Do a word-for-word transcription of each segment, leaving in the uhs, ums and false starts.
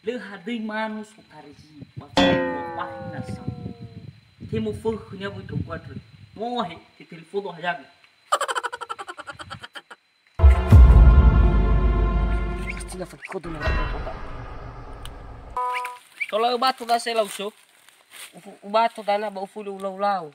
Lö hadöi manu sotarizi, ba fa'o'ahi nasa. Te mofökhö khönia wöi khögu andrö. Mohe, te telefono hayagu. Pasti na fakikodo na. Tola ubato da se lauso. Ufu-, ubato dana ba ufuli ulau-lau.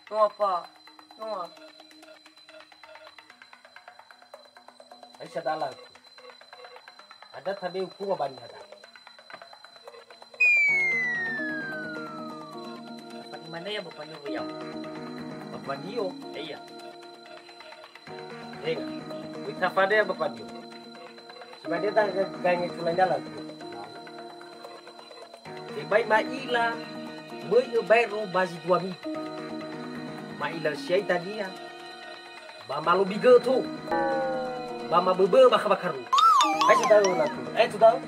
Noa, Pa. Noa. Aisa dala. Ada tabe ukua bani ada. Apa di mana ya Bapak Nurul ya? Bapak Nio? Iya. Enggak. Kita pada ya Bapak Nio. Sebenarnya tak ganya tulang jalan. Tebai ma'ila, möi'ö baero ba zi dua migu. Ma'ila siai dania, ba malobigö to, ba maböbö bakha-bakharu. Ae tudau natu, ae tudau.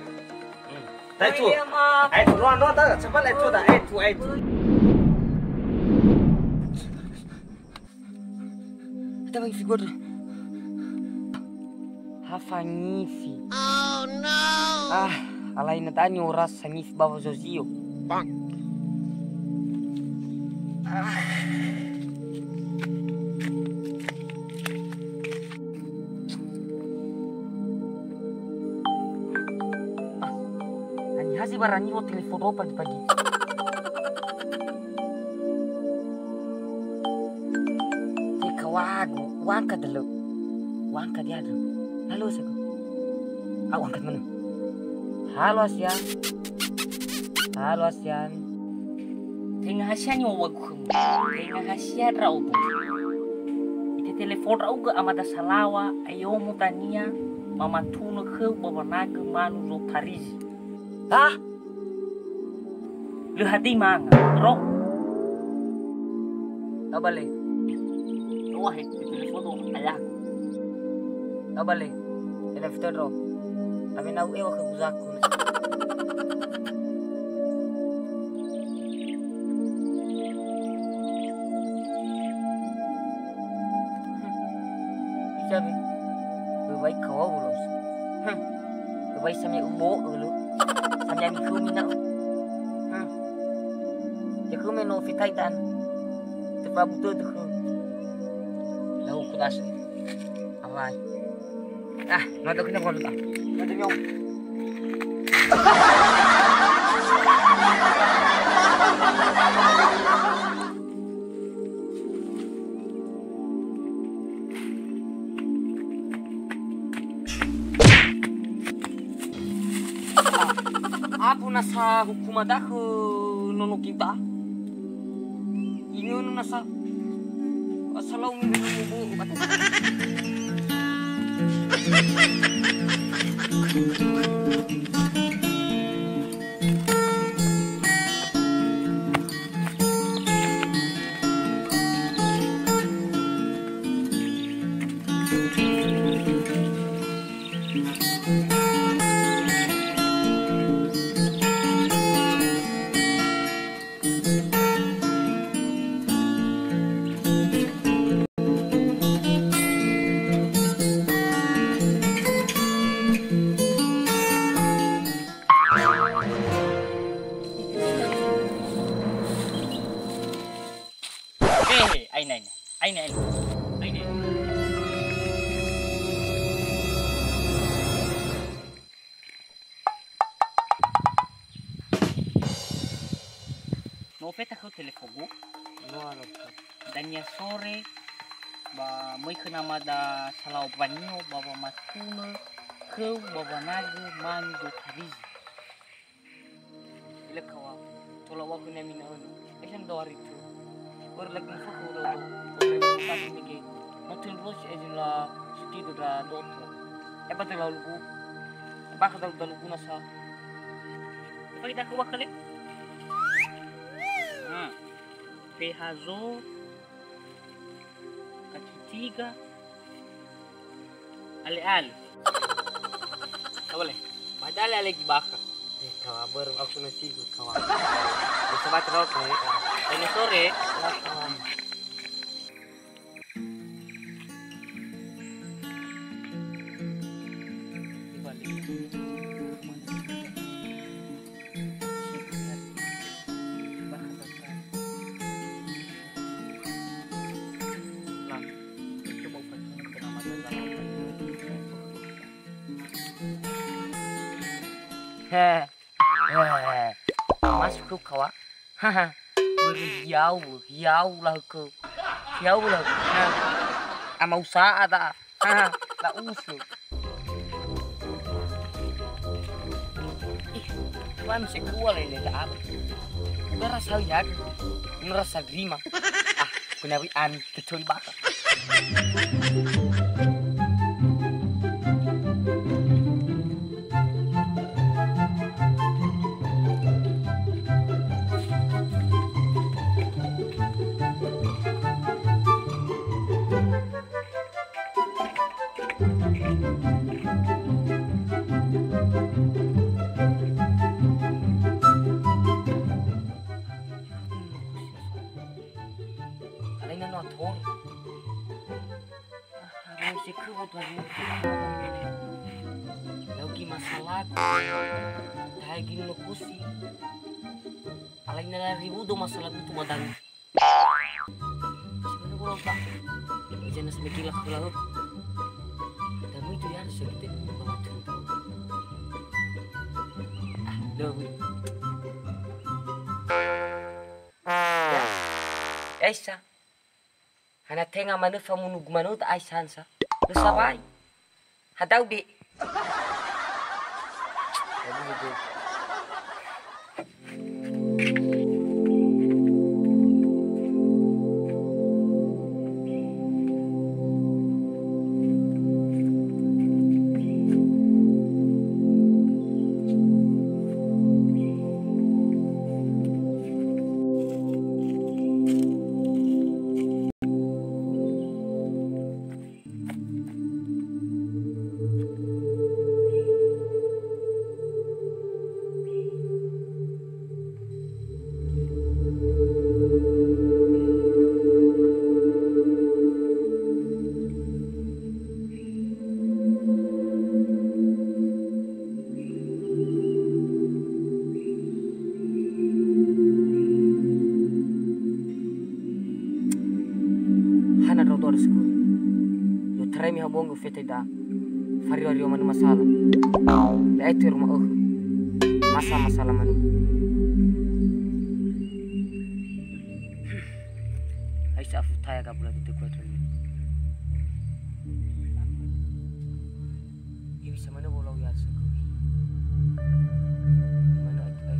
Hmm. Ae tu. Ae tu, noa, noa, ta, cepat ae tu, ta, ae tu, ae tu. Ada bang figur. Ha fangifi. Oh no. Ah, alai na dani ora sangifi bawa Zozio. Bang. Ah. Ah, ani hazi barani ho telepon ro pagi-pagi. Te kawagu, uangkat dulu. Uangkat dia dulu. Halo, sagu. Ah, uangkat mana? Halo, Asian. Halo, Asian. Tenga Asian yo wagu khömu. Tenga Asian ra obo. Ite telepon ra uga amada salawa, ayo mutania, mamatunö khöu ba wanagö manu zo tarizi. Hah? Lö hadöi manga, ro? Tabale. Roa he, telefono ayahku. Tabale. Ena fitö ro. Tapi nau ewa ke buzaku. Bisa be. Bawai kawau los. Hah. Bawai samia ubo ulu. Samia mikhumi na. Hah. Jakhumi no fitai dan. Tepa buto tuh. Lau kudas. Awai. Ah, mata kena kau tak. Mata nyong. Aku nasa hukuma dakhö nono kita. Ingöno nasa. Asalau minggu nono bu. He, he, aina, aina. Aina, aina. Aina, aina. No feta khöu telefogu. No, alo. Dania sore, ba möi khö namada salawa banio, ba wamatunö khöu, ba wanagö manu zo tarizi. Ila kawa, tola wa kunia mina unu. Esan doa ritu. Ur lagi musuh kudo. Kasih mege. Motor terus aja lah setidur dah doto. Eh, betul lalu bu. Bakal dalu-dalu guna sa. Apa kita ke wakil? Nah, P H Zo, kaki tiga, ale-ale. Apa le? Padahal ale gibaka. Eh, kawa, baru aku na tigu, kawa. Bisa baca kau, kawa. Ini sore. Ya, kawa. He. Masuk ke kawa. Haha. Beri hiau, hiau lah ke. Hiau lah. Nah. Ama usaha ta. Haha. La usul. Ih, wan sekua lele ta apa. Udah rasa lihat. Udah rasa terima. Ah, benar an betul bakal. Alai na no ator. Harus ikut butuh. Lagi masalah. Kayak gini lo kusi. Alai na lari wudo masalah itu madang. Sebenarnya gua lupa. Jangan sampai gila ke laut. Kamu itu ya harus kita ini bawa cerita. Ah, lo. Ya. Esa. Hana tenga manö famunu gumano ta ai sansa. Lo sabai. Hadau be. Hana ndra'odo arö sukuri. I'otarai mi ha bongi ufeta ida'a. Fariwa-riwa manö masala. La'ae töi rumah ökhö. Masa masala manö. Aisa afutaya gabula dite kuat lagi. Ia bisa manö wolau ya sukuri. Di mana itu, eh?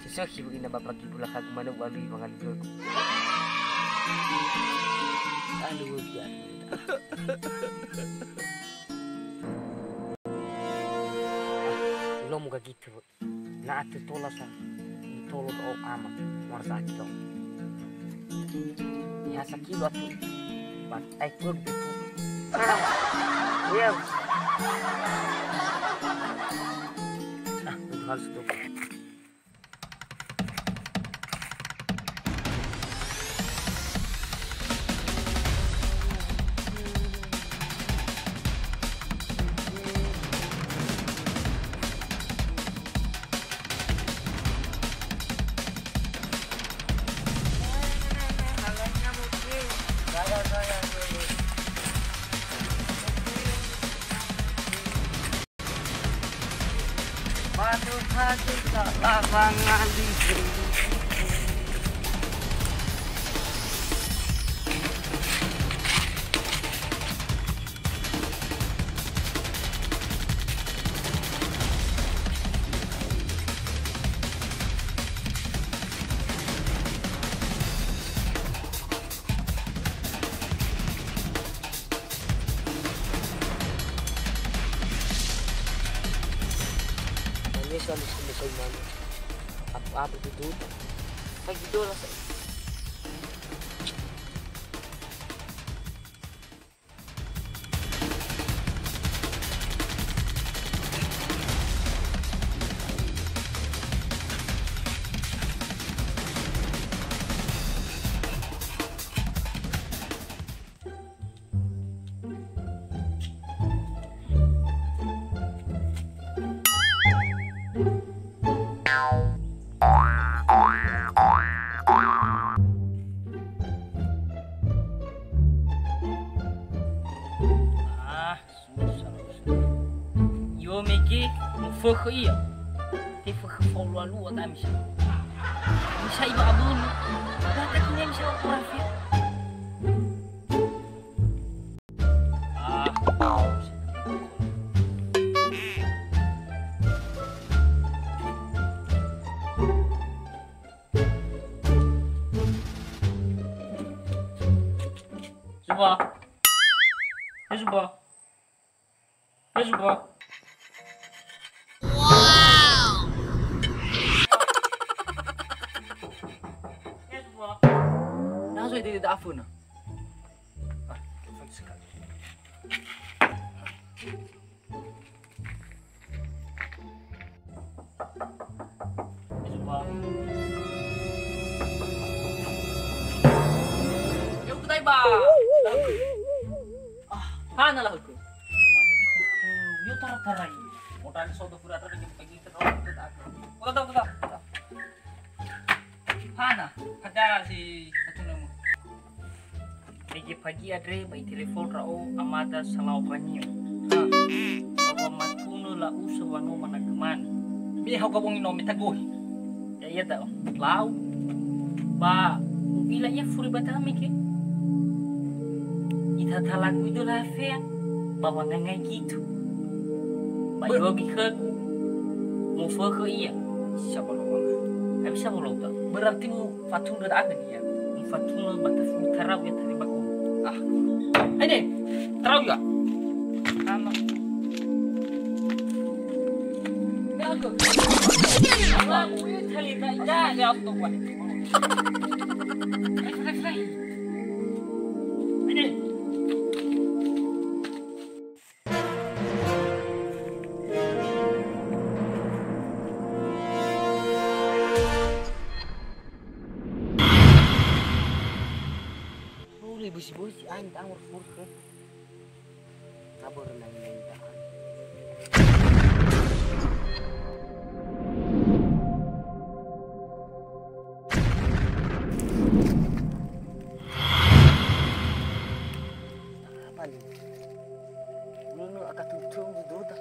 Sesökhi bu ina ba pagi bulakhagu manö u'alui wangalugögu. Aduh, ya. Ah, ulo muga gitu, Bu. Na atö tola sa, tolo do ama, muara sa kilo. Ni ha sakilo atö, ba, ai, tuh, gitu. Ah, iya. Ah, itu harus tuh. Batu hati tak larangan di Mane sa lu sumesai mane. Apa-apa tutup. Kan gitu lah. Ah, susah, susah. Yo mege, mufökhö ia. Tefökhö faulu alua ta misa. Misa iba abunu. Bata kini misa aku rafi. Ah. Coba. Coba. Coba. Coba. Nah, so itu tidak afun. Ah, telepon sekali. Yuk, kutai, Ba. Ah, hana lahuku. Yo tara-tarai. Modal sodo fura-fura lagi pagi ke. Kota, kota, kota. Hana, ada si satu nama. Mege pagi andre ba itelefon ndra'o amada salao mbanio. Ha. Ba wamatunö la'usö wanoma nagö mane. Me haoga bongi no me tagohi. Ya'ia da'ö. Lau. Ba u'ila ia furi ba da'ö mege. Itatalagu ido lafea. Ba wangangai gitu. Ba Ber- ihogi khögu. Mufökhö ia. Siapa lo wangai? Kami siapa lo ta? Berarti mu Fatundra da'ö khönia. Mifatunö ba tafuli tarau ya tali ba guru. Ah. Aine, tarau ya. Tama. Nggak, aku. Aku ini tali ba ida ya, aku tahu. Aine. Boleh bosi-bosi aing ta ngurus-ngurus ke. Kabur naik-naik ta. Apa ni? Nunu aka tungtung dududa.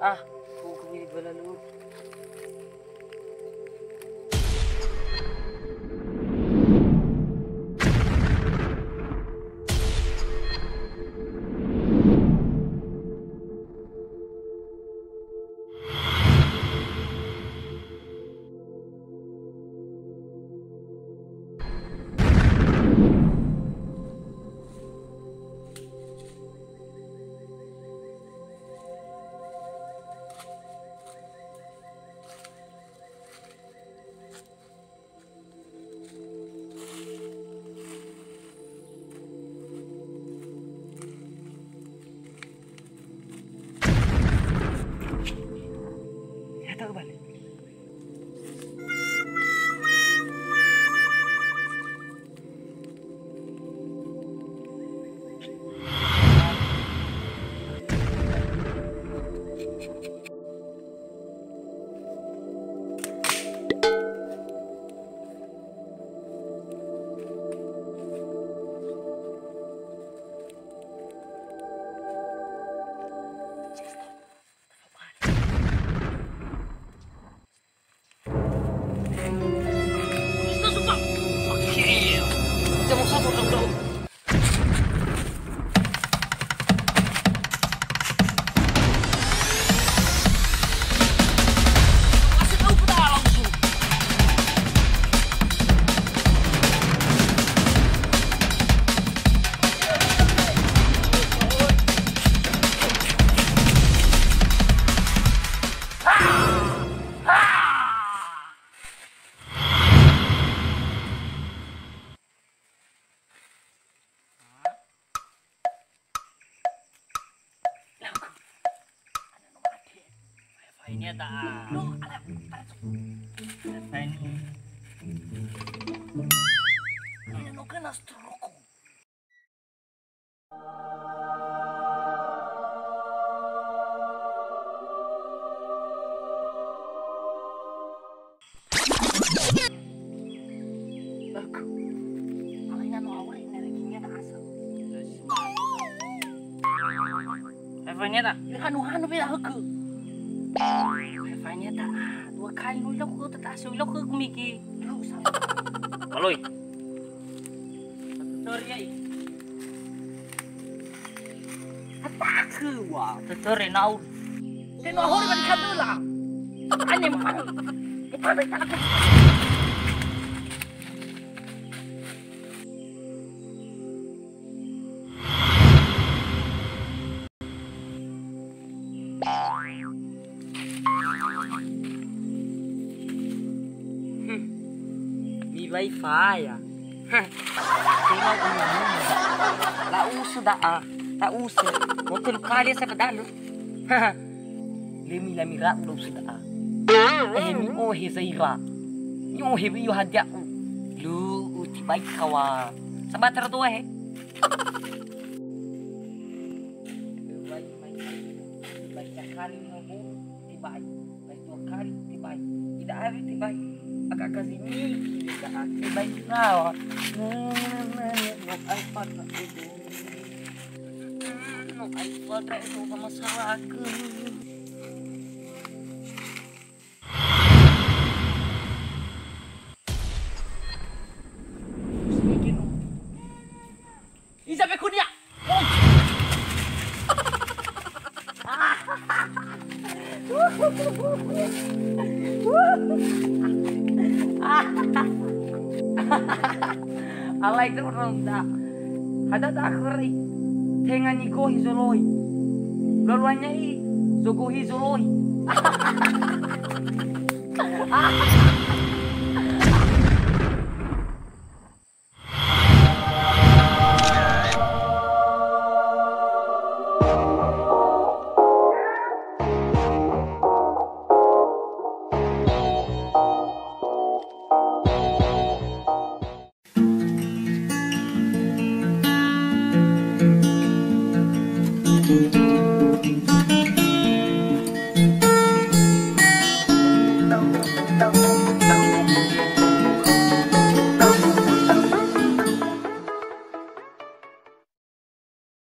Ah, kuku ini belalu. Ini ada. Loh, ada. Ada ini. Ini no kena stroko. Aku. Kalau ingat no awal ini lagi ingat asa. Apa ini ta? Hanu-hanu bela heke. Apa ini ta? Dua kali no ilau ke tetas ilau ke kumiki. Lu sama. Baloi. Satu tori ai. Atakhu wa. Tetere nau. Teno ahori bani kadula. Ane mama. Kita beri tanah. Hmm. Miwai faya. Hah. Tenga guna-guna. La'usu da'a. La'usu. No telu kali sa badalö. Hah. Le mila mira'u la'usu da'a. Eh, mi'ohe Zaira. Mi'ohe wi'o hadia'u. Lu'u tibai kawa. Sabatar doa he. Tibai, tibai, tibai. Tibai sakali no bu, tibai. Tibai dua kali, tibai. Tidak hari tibai. Agak-agak sini, tidak hari. Tibai nawa. No ai pada itu. No ai pada itu sama salah aku. Iza bekunia. Alai terus dah. Ada tak akhirai. Tenga nigohi zoloi. Galuanya i zogohi zoloi.